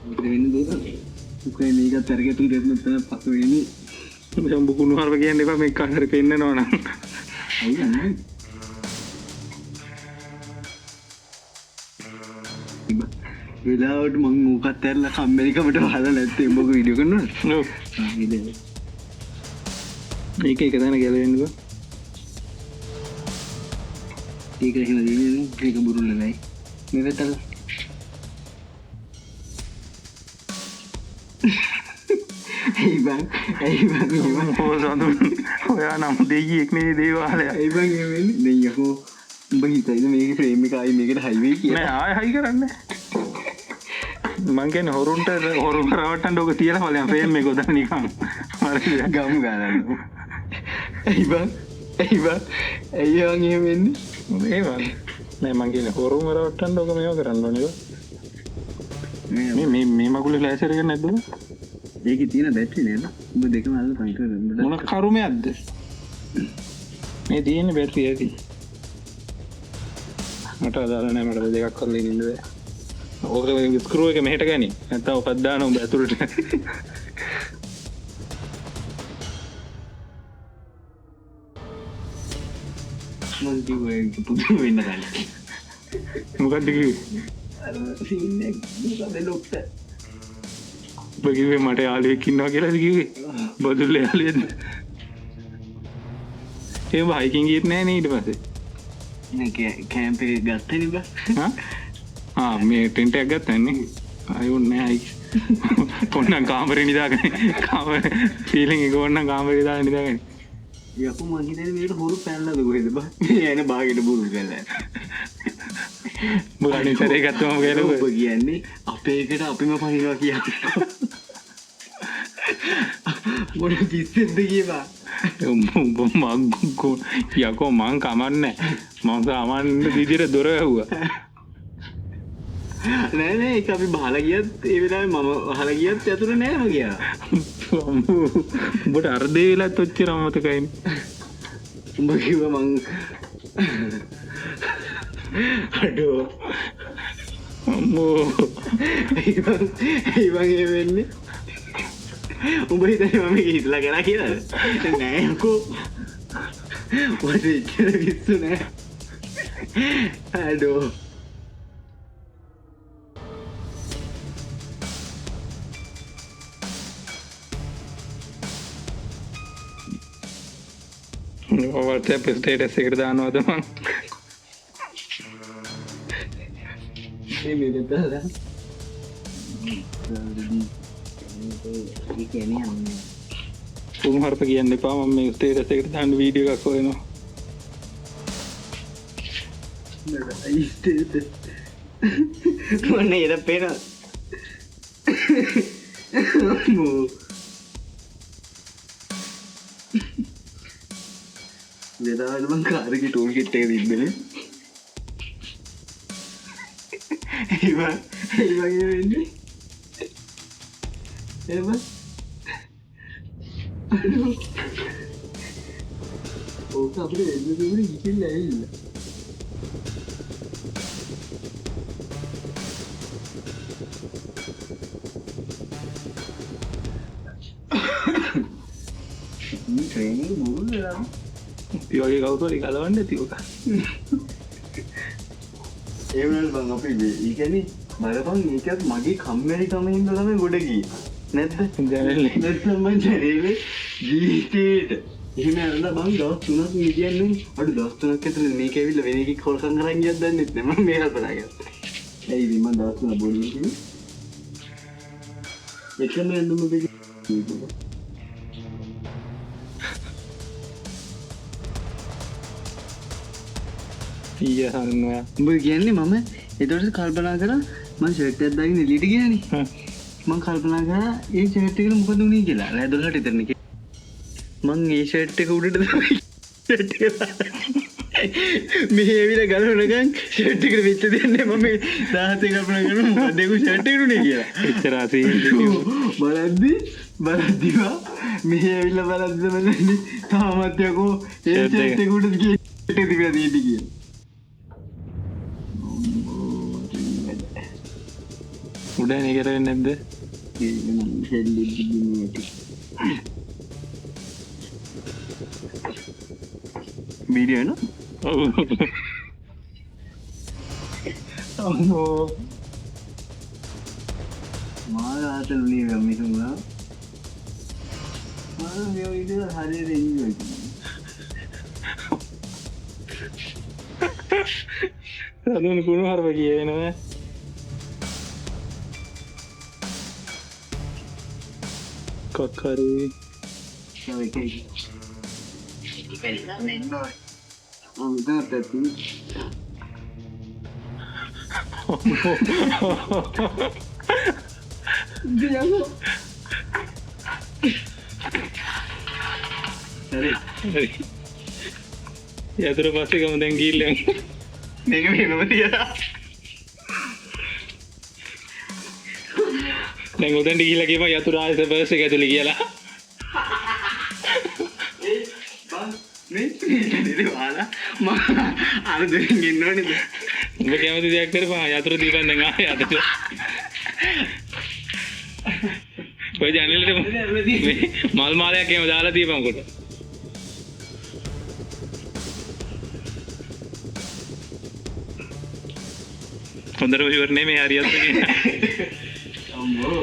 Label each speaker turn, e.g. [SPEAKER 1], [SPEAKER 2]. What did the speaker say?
[SPEAKER 1] මොකද වෙන්නේ දෝත? මොකද මේකත් අරගෙන තුන් දෙන්න තමයි පසු වෙන්නේ.
[SPEAKER 2] දැන් උඹ කුණු හarp කියන්න එපා මේක හරි පෙන්නනවා නම්.
[SPEAKER 1] ඇයි යන්නේ? වෙලාවට මං ඕකත් ඇරලා කම්මැලිකමට වහලා නැත්තේ උඹක වීඩියෝ කරනවද?
[SPEAKER 2] ඔව්.
[SPEAKER 1] ආ ඉතින්
[SPEAKER 2] මේක එක තැන ගැලවෙන්න බෑ.
[SPEAKER 1] ඒක එහෙම දෙන්නේ නේ. ඒක බුරුල් නෙමෙයි. මේ පැත්තට. ඇයි බං? ඇයි බං එහෙම?
[SPEAKER 2] ඔව් සඳුන්. ඔයා නම් දෙයියෙක් නේ දේවාලය.
[SPEAKER 1] ඇයි බං එහෙම වෙන්නේ? දැන් යකෝ උඹ හිතයිද මේකේ ෆ්‍රේම් එක ආයි මේකට හයි වෙයි කියලා?
[SPEAKER 2] නෑ ආයෙ හයි කරන්නේ. මං කියන්නේ හොරුන්ට හොරු කරවට්ටන්න ඕක තියලා බලයන් ෆ්‍රේම් එක උදා නිකන්. හරිද?
[SPEAKER 1] ගම් ගානන්න. ඇයි බං? ඇයි බං? ඇයි බං එහෙම වෙන්නේ?
[SPEAKER 2] ඒ බං. නෑ මං කියන්නේ හොරුන් රවට්ටන්න ඕක මේව කරන්න ඕනේ බං. මේ මේ මේ මගුලේ ෆ්ලෑෂර් එක නැද්ද බං?
[SPEAKER 1] ඒකේ තියෙන බැටරි නේද? උඹ දෙකම අල්ලපන් ඒක උඹට.
[SPEAKER 2] මොන කරුමයක්ද? මේ තියෙන බැටරි ඇති. මට අදාළ නෑ මට දෙකක් කරලා ඉන්න බෑ. ඕක ස්ක්‍රූ එක මෙහෙට ගනි. නැත්තම් ඔකක් දාන උඹ ඇතුළට.
[SPEAKER 1] මං කිව්වා ඒක පුදුම වෙන්න ගන්න.
[SPEAKER 2] මොකද්ද කිව්වේ?
[SPEAKER 1] අර සීන් එක මොකද ඩොක්ටර්?
[SPEAKER 2] උඹ කිව්වේ මට යාළුවෙක් ඉන්නවා කියලාද කිව්වේ? බදුල්ල යාළුවෙක්ද? ඒ උඹ හයිකින් ගියෙත් නෑ නේ ඊට පස්සේ.
[SPEAKER 1] නෑ කැම්ප් එක ගත්තනේ බං.
[SPEAKER 2] හා? ආ මේ ටෙන්ට් එකක් ගත්තා නේ. ආයෙ ඕනේ නෑ හයික්. ඕන්නම් කාමරේ නිදාගෙන කාමරේ ෆීලිං එක ඕන්නම් කාමරේ දාගෙන නිදාගෙන.
[SPEAKER 1] යකෝ මං හිතන්නේ මේකට හොරු පැනලාද කොහෙද බං? මේ ඇන බාගෙට බුරු කරලා.
[SPEAKER 2] උඹ අනිත් සැරේ ගත්තම කියලා
[SPEAKER 1] ඔබ කියන්නේ අපේ එකට අපිම පනිනවා කියන්නේ. මොන පිස්සෙක්ද කියපන්.
[SPEAKER 2] උඹ මං යකෝ මං කමන්නේ මං සාමාන්‍ය විදියට දොර වැහුවා.
[SPEAKER 1] නෑ නෑ ඒක අපි බහලා ගියත් ඒ වෙලාවේ මම වහලා ගියත් ඇතුළ නෑම ගියා.
[SPEAKER 2] උඹට අර දේ වෙලත් ඔච්චර අමතකයිනේ.
[SPEAKER 1] උඹ කිව්වා මං අඩෝ
[SPEAKER 2] අම්මෝ
[SPEAKER 1] ඇයි බං එහෙම වෙන්නේ? උඹ හිතන්නේ මම මේක හිතලා කරා කියලාද? නෑ යකෝ. උඹට එච්චර පිස්සු නෑ. අඩෝ
[SPEAKER 2] WhatsApp status එකට දානවද මං?
[SPEAKER 1] මේ දෙතලා. ඒ කියන්නේ අන්නේ
[SPEAKER 2] කුණු හarp කියන්න එපා මම මේ ස්ටේටස් එකට දාන්න වීඩියෝ එකක් හොයනවා.
[SPEAKER 1] නෑ ස්ටේටස් මොනේ ඉර පේනවා. අම්මෝ වෙලාවට මං කාර් එකේ ටූල් කිට් එක තිබ්බනේ. ඒ බං ඒ වගේ වෙන්නේ. ඒ බං අඩෝ ඕක අපිට වෙන්න තිබුණේ ගිහිල්ලා ඇවිල්ලා. මේ ට්‍රේන් එක බුරුල් වෙලා.
[SPEAKER 2] අපි වගේ කවුරු හරි ගලවන්න ඇති ඔක.
[SPEAKER 1] ඒ වුණාට බං අපි මේ ඒ කියන්නේ බලපන් ඒකත් මගේ කම්මැලිකම හින්දා තමයි ගොඩ ගියේ. නැද්ද?
[SPEAKER 2] ජනේලේ.
[SPEAKER 1] නැත්නම් මං ජනේලේ ජීවිතේට එහෙම ඇරලා බං දවස් 3ක් නිදියන්නේ. අඩු දවස් 3ක් ඇතුළත මේක ඇවිල්ලා වෙන එකෙක් හොරකම් කරන් ගියත් දන්නෙත් නෑ. මම මේ කල්පනා කරා. ඇයි ඉතින් මං දවස් 3 බොන්නේ කිව්වේ? එකම ඇඳුම දෙක.
[SPEAKER 2] ඊය සරණ ඔයා.
[SPEAKER 1] උඹ කියන්නේ මම එතකොට කල්පනා කරා මං ෂර්ට් එකක් දාගෙන එළියට ගියානේ. මං කල්පනා කරා ඒ ෂර්ට් එකට මොකද වුනේ කියලා. රෑ 12ට විතරනේ. මං ඒ ෂර්ට් එක උඩට තමයි ෂර්ට් එක දාන්නේ. මෙහෙ ඇවිල්ලා ගලවනකන් ෂර්ට් එකට වෙච්ච දෙයක් නෑ. මම මේ 17 කල්පනා කරනවා මොකද ඒක ෂර්ට් එකට උනේ කියලා.
[SPEAKER 2] එච්චර අසීන්
[SPEAKER 1] බලද්දි වා මෙහෙ ඇවිල්ලා බලද්දි බලන්නේ තාමත් යකෝ ඒ ෂර්ට් එක උඩට ගියේ ෂර්ට් එක තිබිලා තියෙන්නේ කියලා.
[SPEAKER 2] උඩ එන එක වෙන්නේ නැද්ද?
[SPEAKER 1] ඒක නම් හෙල්ලි දින්නේ ඇති. වීඩියෝ එනවා?
[SPEAKER 2] ඔව්. අම්මෝ.
[SPEAKER 1] මාර ආතල් උනේ මේක මුලා. මාර මේ විදිහට හරියට එන්ජොයි කරනවා.
[SPEAKER 2] සදුන් කුණු හරප කියවෙනවා. කක්කරේ.
[SPEAKER 1] තව එක එක. ඔව් මෙතනත් ඇති. හරි.
[SPEAKER 2] හරි. යතුරු පස්සේ ගමු දැන් ගිහිල්ලා යමු.
[SPEAKER 1] මේක මෙහෙමම තියලා.
[SPEAKER 2] දැන් උදෙන්ට ගිහිල්ලා කියපන් යතුරු ආයෙත් පර්ස් එක ඇතුලේ කියලා.
[SPEAKER 1] ඒ බං මේ ඉතින් ඔයාලා මම අර දෙමින් ඉන්නවනේද?
[SPEAKER 2] උඹ කැමති දෙයක් කරපන් යතුරු දීපන් දැන් ආයෙ අතට. ඔය ජනේලෙට මේ මල් මාලයක් එහෙම දාලා දීපන් කොට. හොඳටම ඉවර නේ මේ හරියත්.
[SPEAKER 1] අම්මෝ.